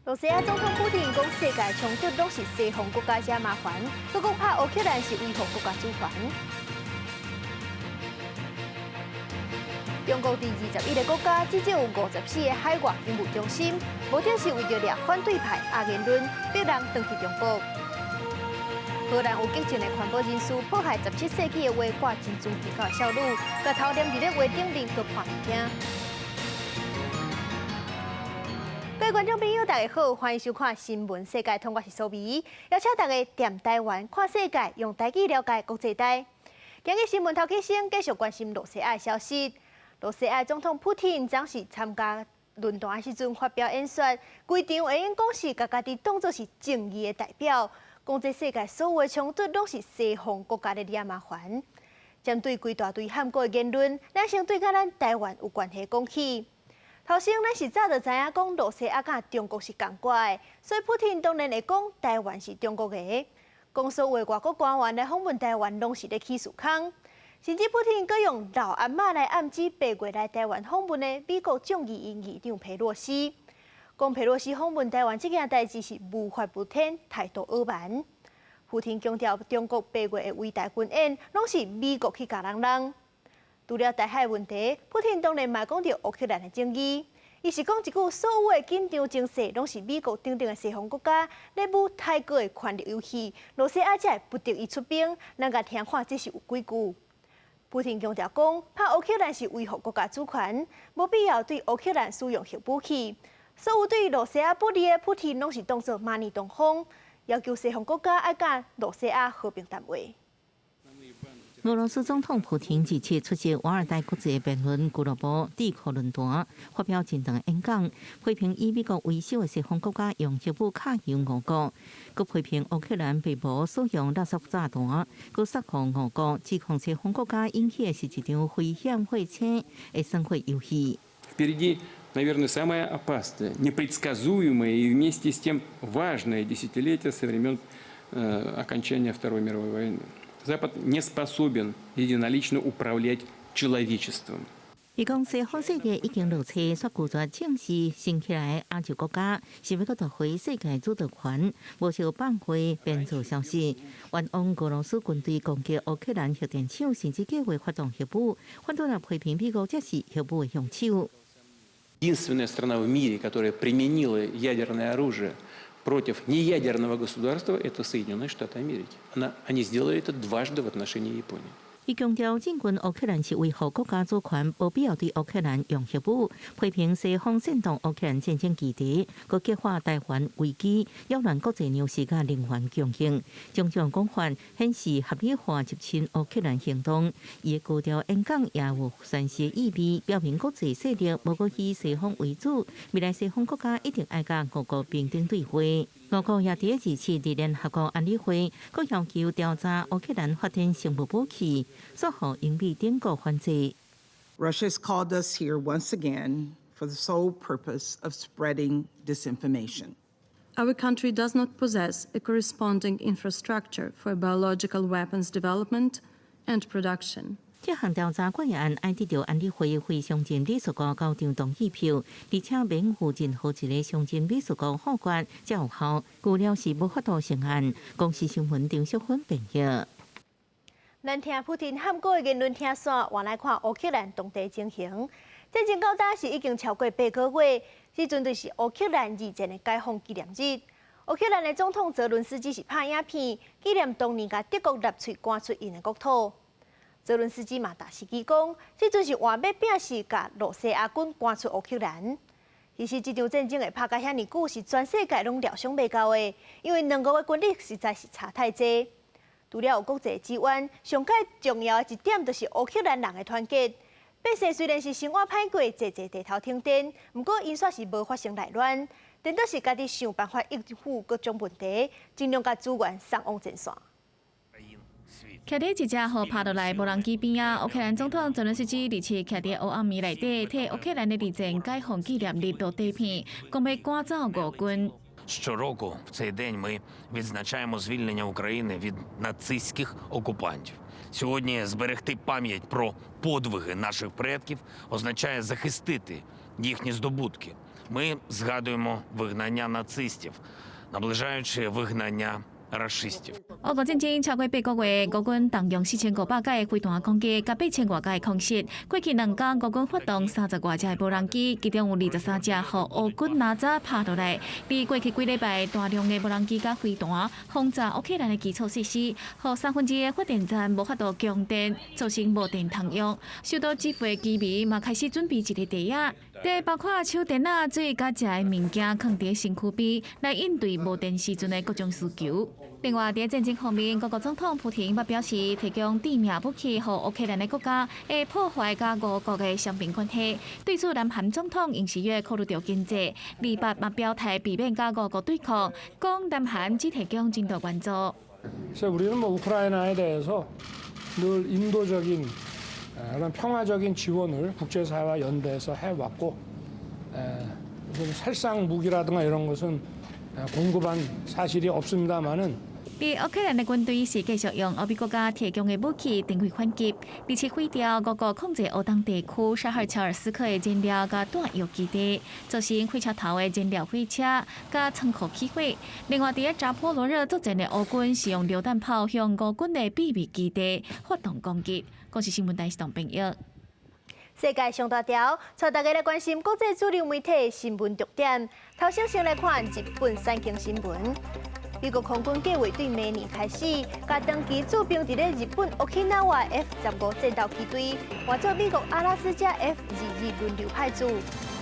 羅西亞總統普丁講，世界衝突攏是西方國家惹麻煩，閣講拍烏克蘭是維護國家主權。中國佇21個國家，至少有54個海外警務中心，目的是為著掠反對派壓言論，逼人轉去中國。荷蘭有激進的環保人士破壞17世紀的畫掛珍珠地窖的少女，共頭黏佇咧畫頂面閣破物件。各位觀眾朋友，大家好，歡迎收看《新聞世界通》，我是蘇美，邀請大家踮台灣看世界，用台語了解國際大。今日新聞頭起先繼續關心羅西亞的消息。羅西亞總統普丁昨時參加論壇的時陣發表演說，規場會用講是共家己當作是正義的代表，講這世界所有的衝突攏是西方國家咧惹麻煩。針對規大堆喊過的言論，咱先對佮咱台灣有關係講起。頭先咱是早就知影講羅西亞佮中國是仝掛的，所以普丁當然會講台灣是中國的。講所有外國官員來訪問台灣，攏是咧起事空。甚至普丁閣用老阿嬤來暗指八月來台灣訪問的美國眾議院議長佩洛西，講佩洛西訪問台灣這件代誌是無法無天，態度傲慢。普丁強調，中國八月的圍台軍演，攏是美國去共人弄。除了台海問題，普丁當然嘛講著烏克蘭的爭議。伊是講一句，所有的緊張情勢攏是美國等等的西方國家咧舞大國的權力遊戲，羅西亞才會不得已出兵。咱共聽看，這是有幾句。普丁強調講，拍烏克蘭是維護國家主權，無必要對烏克蘭使用核武器。所有對羅西亞不利的，普丁攏是當作馬尼東風，要求西方國家愛佮羅西亞和平談話。俄羅斯總統普丁日前出席瓦爾代國際辯論俱樂部智庫論壇，發表真長演講，批評以美國為首的西方國家用核武嚇嚇俄國，閣批評烏克蘭並無使用垃圾炸彈，閣殺予俄國，指控西方國家引起的是一場危險血腥的生活遊戲。 Впереди, наверное, самое опасное, непредсказуемое и вместе с тем важное десятилетие со времен окончания Второй мировой войны. Запад не способен единолично управлять человечеством. 伊講西方世界已經落車，煞拒絕正視新起來的亞洲國家，是欲閣奪回世界主導權，無相放話變做消息，冤枉俄羅斯軍隊攻擊烏克蘭核電廠，甚至計劃發動核武，反倒來批評美國才是核武的兇手。 Единственная страна в мире, которая применила ядерное оружие против неядерного государства, это Соединенные Штаты Америки. Они сделали это дважды в отношении Японии. 伊強調，進軍烏克蘭是維護國家主權，無必要對烏克蘭用核武。批評西方煽動烏克蘭戰爭議題，閣激化台灣危機，擾亂國際糧食佮能源供應。種種講法顯示合理化入侵烏克蘭行動。伊的高調演講也有宣示意味，表明國際勢力無閣以西方為主，未來西方國家一定愛佮俄國平等對話。俄國也佇日前佇聯合國安理會，閣要求調查烏克蘭發展生物武器，煞予英美等國反制。 Russia has called us here once again for the sole purpose of spreading disinformation. Our country does not possess a corresponding infrastructure for biological weapons development and production. 這項調查決議案愛得著安理會非常任理事國九張同意票，而且免有任何一个常任理事國否決才有效。預料是無法度成案。公視新聞張淑芬編譯。咱聽普丁喊過的言論聽煞，換來看烏克蘭當地情形。戰爭到今是已經超過8個月，這陣就是烏克蘭二戰的解放紀念日。烏克蘭的總統澤倫斯基是拍影片紀念當年共德國納粹趕出𪜶的國土。澤倫斯基嘛，大時機講，這陣是換欲摒死共羅西亞軍趕出烏克蘭。其實這場戰爭會拍甲遐爾久，是全世界攏料想袂到的，因為兩國的軍力實在是差太濟。除了有國際支援，上蓋重要的一點就是烏克蘭人的團結。百姓雖然是生活歹過，濟濟地頭停電，毋過𪜶煞是無發生內亂，顛倒是家己想辦法應付各種問題，盡量共資源送往前線。徛佇一隻予拍落來無人機邊仔，烏克蘭總統澤倫斯基日前徛佇黑暗暝內底，替烏克蘭的二戰解放紀念日錄短片，講欲趕走俄軍。 Щороку в цей день ми відзначаємо звільнення України від нацистських окупантів. Сьогодні зберегти пам'ять про подвиги наших предків означає захистити їхні здобутки. Ми згадуємо вигнання нацистів, наближаючи вигнання рашистів. 烏俄戰爭超過8個月，俄軍動用4500架的飛彈攻擊，佮8000外架的空襲。過去2工，俄軍發動30外架的無人機，其中有23隻予烏軍哪吒拍落來。佇過去幾禮拜，大量的無人機佮飛彈轟炸烏克蘭的基礎設施，予1/3的發電站無法度供電，造成無電通用。受到支付的居民嘛開始準備一个袋仔，這包括手電仔、水佮食的物件，囥佇身軀邊，來應對無電時陣的各種需求。另外，佇戰爭方面，俄國總統普廷嘛表示，提供致命武器予烏克蘭的國家，會破壞佮俄國的雙邊關係。對此，南韓總統尹錫悅考慮著經濟，二八嘛表態避免佮俄國對抗，講南韓只提供人道援助。 그래서 우리는 뭐 우크라이나에 대해서 늘 인도적인 그런 평화적인 지원을 국제사회와 연대해서 해왔고 무슨 살상 무기라든가 이런 것은 공급한 사실이 없습니다만은 佇烏克蘭的軍隊是繼續用歐美國家提供的武器展開反擊，而且毀掉俄國控制烏東地區沙赫喬爾斯克的燃料佮彈藥基地，造成火車頭的燃料火車佮倉庫起火。另外，佇扎波羅熱作戰的烏軍是用榴彈炮向俄軍的秘密基地發動攻擊。公視新聞台是董編譯。世界上大條，帶大家來關心國際主流媒體新聞重點。頭先先來看日本產經新聞。美國空軍計劃對明年開始，共長期駐兵佇咧日本 Okinawa F 十五戰鬥機隊，換做美國阿拉斯加 F 22輪流派駐，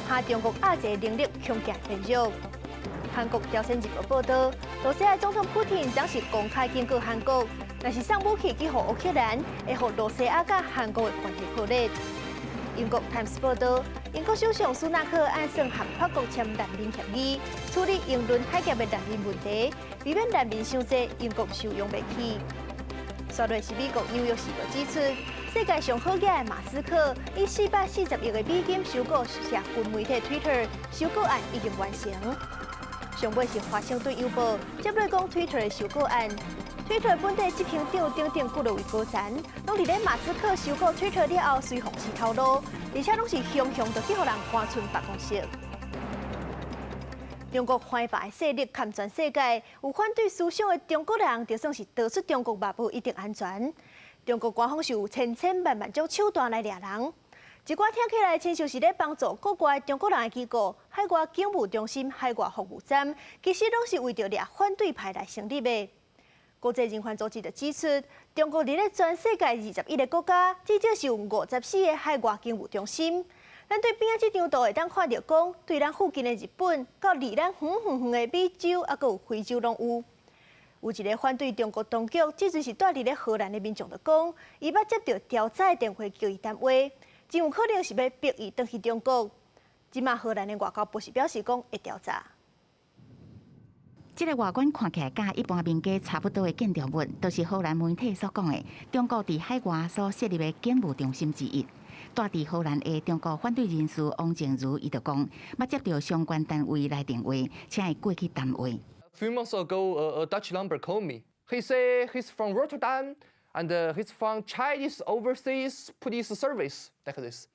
哈中國壓制能力恐驚變弱。韓國朝鮮日報報導，羅西亞總統普廷將是公開警告韓國，若是送武器去予烏克蘭，會予羅西亞佮韓國的關係破裂。英國 Times 報導，英國首相蘇納克按算和法國簽難民協議，處理英倫海峽的難民問題，避免難民傷濟，英國收容袂起。煞落是美國紐約時報指出，世界上好額的馬斯克以440億的美金收購社群媒體 Twitter，收購案已經完成。上尾是華盛頓郵報接落講 Twitter 的收購案，Twitter 本地執行長等等幾落位高層，攏佇咧馬斯克收購 Twitter 了後，隨予辭頭路，而且攏是雄雄就去予人趕出辦公室。中國反霸勢力冚全世界，有反對思想的中國人，就算是逃出中國嘛，無一定安全。中國官方是有千千萬萬種手段來掠人。一寡聽起來親像是咧幫助國外中國人的機構、海外警務中心、海外服務站，其實攏是為著掠反對派來成立的。國際人權組織就指出，中國佇咧全世界21個國家，至少是有54個海外警務中心。咱對邊仔這張圖會當看著講，對咱附近的日本，到離咱遠遠遠的美洲，抑閣有非洲攏有。有一个反對中國當局，這陣是蹛佇咧荷蘭的民眾就講，伊捌接著調查的電話共伊談話，真有可能是欲逼伊轉去中國。這馬荷蘭的外交部是表示講會調查。這个外觀看起來佮一般民家差不多的建築物，就是荷蘭媒體所講的中國佇海外所設立的警務中心之一。蹛佇荷蘭的中國反對人士王靜如，伊就講，捌接著相關單位來電話，請伊過去談話。 A few months ago, a Dutch number called me. He say he's from Rotterdam and he's from Chinese Overseas Police Service, like this.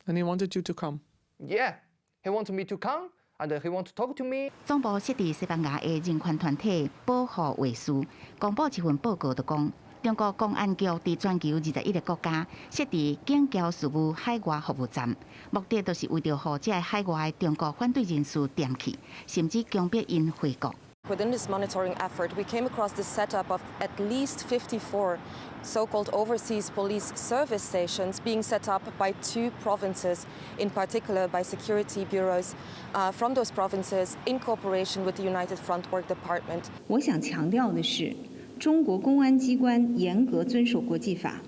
And he wanted you to come? Yeah, he wanted me to come and he want to talk to me. 總部設佇西班牙的人權團體保護衛士公布一份報告，就講中國公安局佇全球21個國家設置警僑事務海外服務站，目的就是為著予這个海外的中國反對人士踮去，甚至強迫𪜶回國。 Within this monitoring effort, we came across the setup of at least 54 so-called overseas police service stations being set up by two provinces, in particular by security bureaus from those provinces in cooperation with the United Front Work Department. 我想強調的是，中國公安機關嚴格遵守國際法，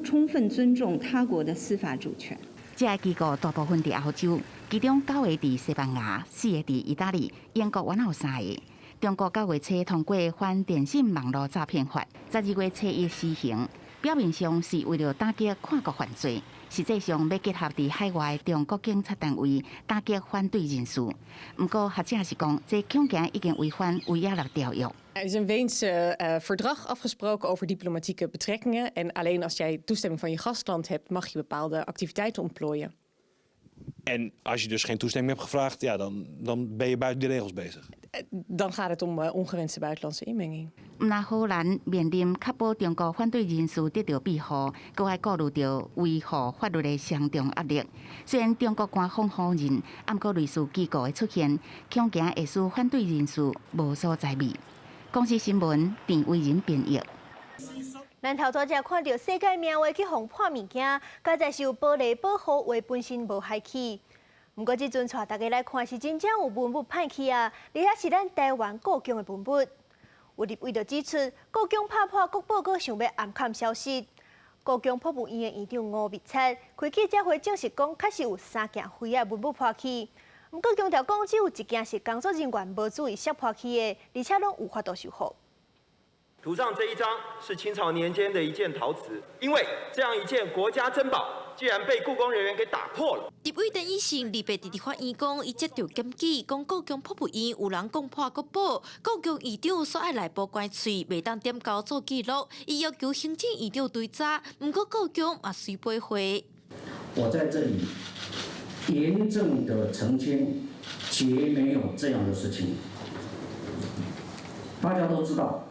充分尊重他國的司法主權。這个機構大部分佇歐洲，其中九个佇西班牙，四个佇意大利，英國原來有三个。中國九月初通過反電信網路詐騙法，12月初一施行。表面上是為著打擊跨國犯罪，實際上欲結合佇海外中國警察單位打擊反對人士。毋過學者是講，這恐驚已經違反維也納條約。 Er is een Weense verdrag afgesproken over diplomatieke betrekkingen. En alleen als jij toestemming van je gastland hebt, mag je bepaalde activiteiten ontplooien. En als je dus geen toestemming hebt gevraagd, ja, dan ben je buiten die regels bezig. Dan gaat het om ongewenste buitenlandse inmenging. 毋但荷蘭面臨確保中國反對人士得到庇護，閣愛顧慮著維護法律的雙重壓力。雖然中國官方否認，毋過類似機構的出現，恐驚會使反對人士無所在避。公視新聞鄭偉仁編譯。咱頭拄才看著世界名畫去予破物件，佳哉是有玻璃保護，畫本身無害去。毋過這陣帶大家來看是真正有文物歹去啊！而且是咱台灣故宮的文物。有立委就指出，故宮拍破國寶，閣想欲掩崁消息。故宮博物院的院長吳密察開記者會證實講，確實有三件妃仔文物破去。毋過強調講，只有一件是工作人員無注意摔破去的，而且攏有法度修復。圖上這一張是清朝年間的一件陶瓷，因為這樣一件國家珍寶，竟然被故宮人員給打破了。立委陳以信禮拜佇法院講，伊接著檢舉，講故宮博物院有人摃破國寶，故宮院長煞愛內部關喙，袂當點交做記錄，伊要求行政院長追查，毋過故宮嘛隨背回。我在這裡嚴正的澄清，絕沒有這樣的事情。大家都知道，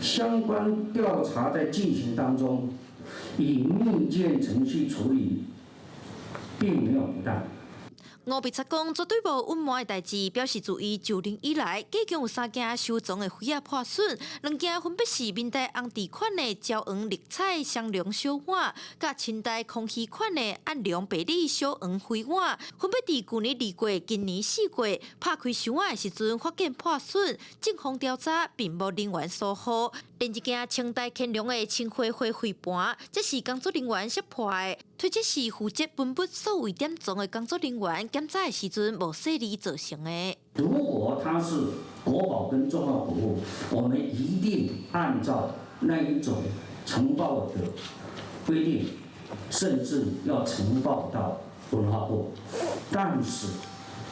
相關調查在進行當中，以密件程序處理，並沒有不當。吳碧察講，絕對無隱瞞的代誌，表示自伊就任以來，故宮有三件收藏的妃仔破損，兩件分別是明代弘治款的焦黃綠彩雙龍小碗，佮清代康熙款的暗龍白里小黃妃碗，分別佇舊年二月、今年四月拍開箱仔的時陣發現破損，警方調查並無人員疏忽。另一件清代乾隆的青花花卉盤，這是工作人員摔破的，推測是負責文物數位典藏的工作人員檢查的時陣無細膩造成的。如果它是國寶跟重要古物，我們一定按照那一種呈報的規定，甚至要呈報到文化部。但是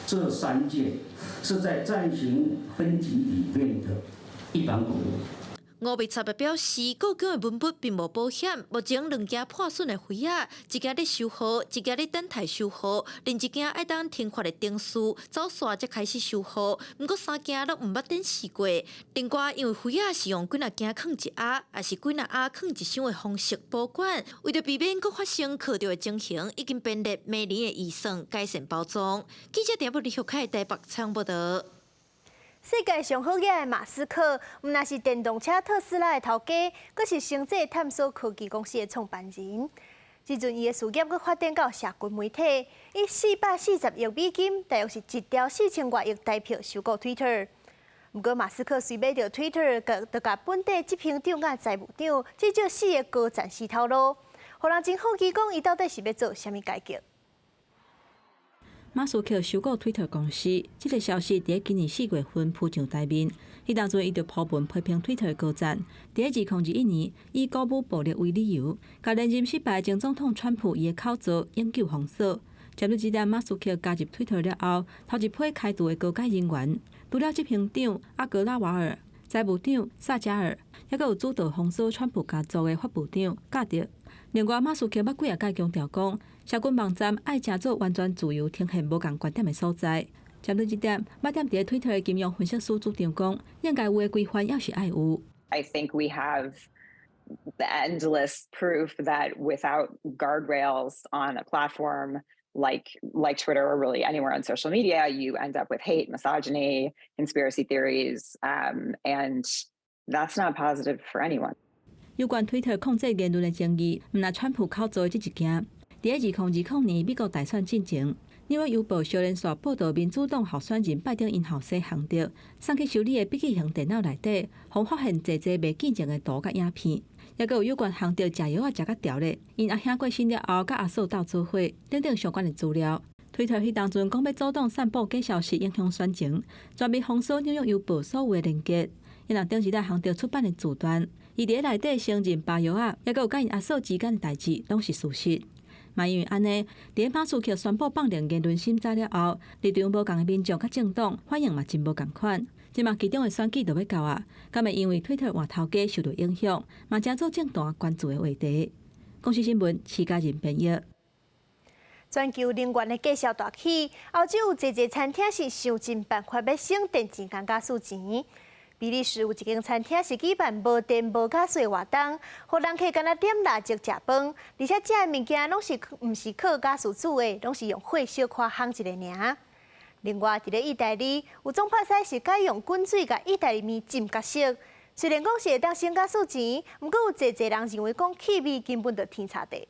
這三件是在暫行分級裡面的一般古物。吳碧察表示，故宮的文物並無保險，目前兩件破損的妃仔，一件咧修復，一件咧等待修復，另一件愛等停發的程序走煞才開始修復。毋過三件攏毋捌展示過。另外，因為妃仔是用幾若件囥一盒，抑是幾若盒囥一箱的方式保管，為著避免閣發生磕著的情形，已經編列明年的預算改善包裝。記者陳柏立凱台北採訪報導。世界上好額的馬斯克，毋但是電動車特斯拉的頭家，閣是星際探索科技公司的創辦人。這陣伊的事業閣發展到社群媒體，以440億美金，大約是一兆四千外億台幣收購 Twitter。毋過馬斯克隨買著 Twitter，就共本底執行長佮財務長，至少四个高層死頭路，予人真好奇講，伊到底是欲做啥物改革？馬斯克收購推特公司，這个消息佇今年四月份浮上台面。彼當陣，伊就鋪文批評推特高層。佇2021年，以鼓舞暴力為理由，共連任失敗前總統川普伊的口座永久封鎖。針對這點，馬斯克加入推特了後，頭一批開除的高階人員，除了執行長阿格拉瓦爾、財務長薩加爾，猶閣有主導封鎖川普家族的法務長加德。另外，馬斯克捌幾仔擺強調講，社群網站愛成做完全自由、呈現無仝觀點的所在。針對這點，捌踮佇推特的金融分析師主張講，應該有的規範猶是愛有。 I think we have the endless proof that without guardrails on a platform like Twitter or really anywhere on social media, you end up with hate, misogyny, conspiracy theories, and that's not positive for anyone. 有關推特控制言論的爭議，毋但川普口座的這一件。佇2020年美國大選進前，《紐約郵報》小連續報導民主黨候選人拜登𪜶後生洪德送去修理的筆記型電腦內底，予發現濟濟袂見證的圖佮影片，猶閣有有關洪德食藥仔食甲著咧，𪜶阿兄過身了後，佮阿嫂鬥做伙等等相關的資料。推特彼當陣講欲阻擋散布假消息影響選情，全面封鎖《紐約郵報》所有的連結。伊若頂時代洪德出版的自傳，伊佇內底承認包藥仔，猶閣有佮𪜶阿嫂之間的代誌，攏是事實。嘛因為按呢，佇馬斯克宣布放任言論審查了後，立場無仝的民眾佮政黨反應嘛真無仝款。這馬其中的選舉就欲到啊，敢會因為推特換頭家受著影響，嘛成做政壇關注的話題。公視新聞，徐家仁編譯。全球能源的價數大起，歐洲有濟濟餐廳是想盡辦法欲省電錢共瓦斯錢。比利時有一間餐廳是舉辦無電無瓦斯的活動，予人客干焦點蠟燭食飯，而且食的物件攏是毋是靠瓦斯煮的，攏是用火小可烘一下爾。另外，佇咧意大利，有總拍師是改用滾水共意大利麵浸較熟。雖然講是會當省瓦斯錢，毋過有濟濟人認為講氣味根本就天差地。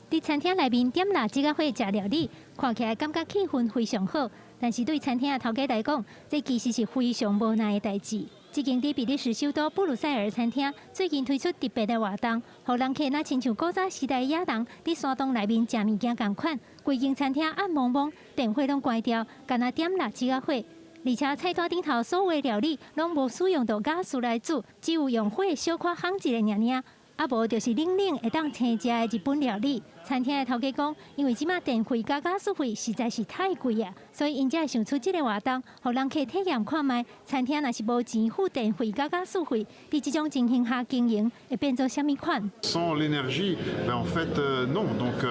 佇餐廳內面點蠟燭仔火食料理，看起來感覺氣氛非常好。但是對餐廳的頭家來講，這其實是非常無奈的代誌。這間佇比利時首都布魯塞爾餐廳最近推出特別的活動，予人客若親像古早時代野人佇山洞內面食物件仝款，規間餐廳暗濛濛，電火攏關掉，干焦點蠟燭仔火。而且菜單頂頭所有料理攏無使用著瓦斯來煮，只有用火小可烘一下爾爾。啊無就是冷冷會當生食的日本料理。餐廳的頭家講，因為這馬電費佮瓦斯費實在是太貴啊，所以𪜶才會想出這个活動，予人客體驗看覓。餐廳若是無錢付電費佮瓦斯費，佇這種情形下經營會變做啥物款？Sans l'énergie, ben en fait non. Donc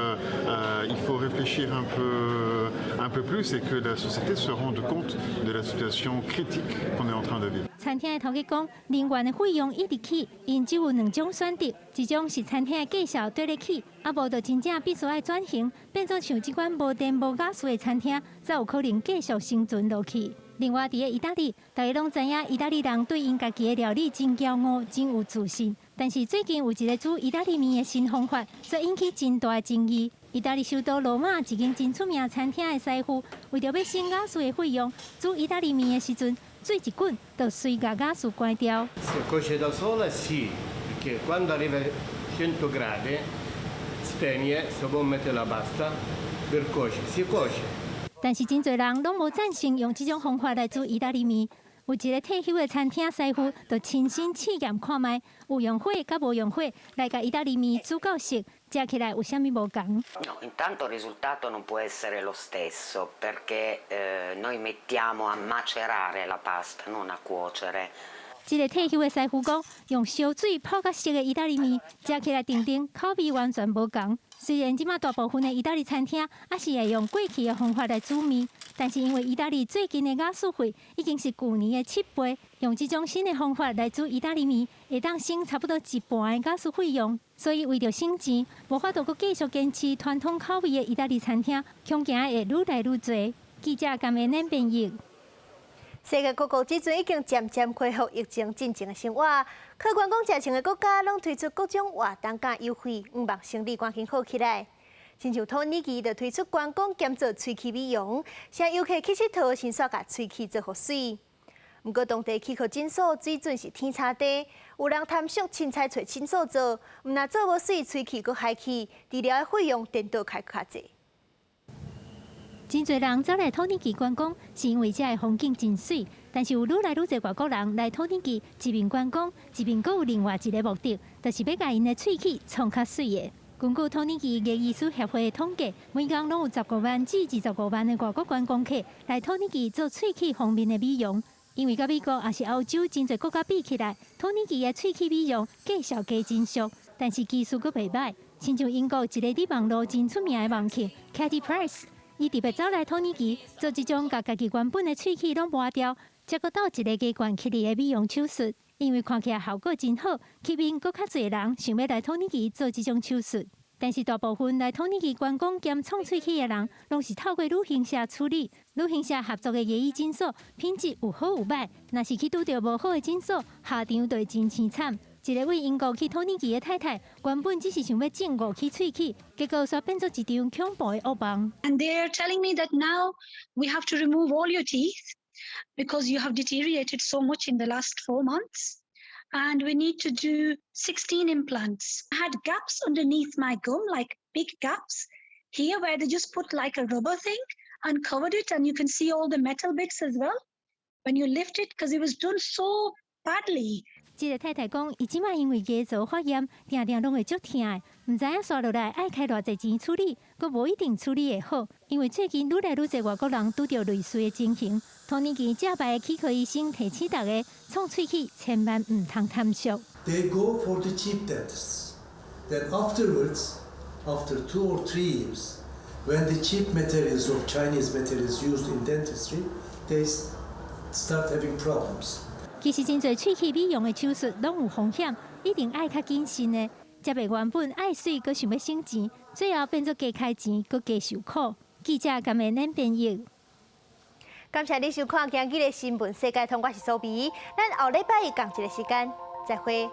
il faut réfléchir un peu plus et que la société se rende compte de la situation critique qu'on est en train de vivre. 餐廳的頭家講，能源的費用一直起，𪜶只有兩種選擇，一種是餐廳的價數綴咧起，啊無就真正必須愛轉型，變做像這款無電無瓦斯的餐廳，才有可能繼續生存落去。另外，佇咧意大利，大家攏知影意大利人對𪜶家己的料理真驕傲、真有自信。但是最近有一个煮意大利麵的新方法，卻引起真大的爭議。意大利首都羅馬一間真出名餐廳的師傅，為著欲省瓦斯的費用，煮意大利麵的時陣，水一滾就隨共瓦斯關掉。 Se cuoce da sola sì, perché quando arriva a 100 gradi spegne, se vuoi mettere la pasta per cuocere, si cuoce. 但是真濟人攏無贊成用這種方法來煮意大利麵。有一个退休的餐廳師傅，就親身試驗看覓，有用火佮無用火來共意大利麵煮到熟，食起來有啥物無仝？ No, intanto il risultato non può essere lo stesso perché noi mettiamo a macerare la pasta, non a cuocere. 這个退休的師傅講，用燒水泡較熟的意大利麵，食起來甜甜，口味完全無仝。雖然這馬大部分的意大利餐廳猶是會用過去的方法來煮麵，但是因為意大利最近的瓦斯費已經是舊年的7倍，用這種新的方法來煮意大利麵，會當省差不多一半的瓦斯費用。所以為著省錢，無法度閣繼續堅持傳統口味的意大利餐廳，恐驚會愈來愈濟。記者甘慧恁編譯。世界各國這陣已經漸漸恢復疫情進前的生活，靠觀光著稱的國家攏推出各種活動佮優惠，向望生意趕緊好起來。親像土耳其就推出觀光兼做喙齒美容，請遊客去𨑨迌先煞共喙齒做予媠。毋過當地齒科診所水準是天差地，有人貪俗凊彩揣診所做，毋但做無媠，喙齒閣害去，治療的費用顛倒開較濟。真濟人走來土耳其觀光，是因為遮的風景真媠。但是有愈來愈濟外國人來土耳其，一面觀光，一面閣有另外一个目的，就是欲共𪜶的喙齒創較媠的。根據土耳其牙醫師協會的統計，每工攏有15萬至25萬的外國觀光客來土耳其做喙齒方面的美容。因為佮美國抑是歐洲真濟國家比起來，土耳其的喙齒美容價數加真俗，但是技術閣袂䆀。親像英國一个佇網路真出名的網紅 Katie Price。伊特別走來土耳其做這種共家己原本的喙齒攏磨掉，才閣鬥一个加懸起的美容手術。因為看起來效果真好，吸引閣較濟人想欲來土耳其做這種手術。但是大部分來土耳其觀光兼創喙齒的人，攏是透過旅行社處理。旅行社合作的牙醫診所品質有好有䆀，若是去拄著無好的診所，下場就會真凄慘。一个位英國去土耳其的太太，原本只是想欲種五支喙齒，結果煞變做一場恐怖的噩夢。 And they're telling me that now we have to remove all your teeth because you have deteriorated so much in the last 4 months. And we need to do 16 implants. I had gaps underneath my gum, like big gaps here where they just put like a rubber thing and covered it. And you can see all the metal bits as well when you lift it because it was done so badly. 這个太太講，伊這馬因為牙槽發炎，定定攏會足疼的，毋知影紲落來愛開偌濟錢處理，閣無一定處理會好。因為最近愈來愈濟外國人拄著類似的情形，土耳其正牌的齒科醫生提醒大家，創喙齒千萬毋通貪俗。 They go for the cheap dentists. Then afterwards, After 2 or 3 years, when the cheap materials of Chinese materials used in dentistry, they start having problems. 其實真濟喙齒美容的手術攏有風險，一定愛較謹慎的。才袂原本愛媠，閣想欲省錢，最後變做加開錢，閣加受苦。記者甘美恁編譯。感謝你收看今日的新聞世界通，我是蘇比，咱後禮拜同一个時間再會。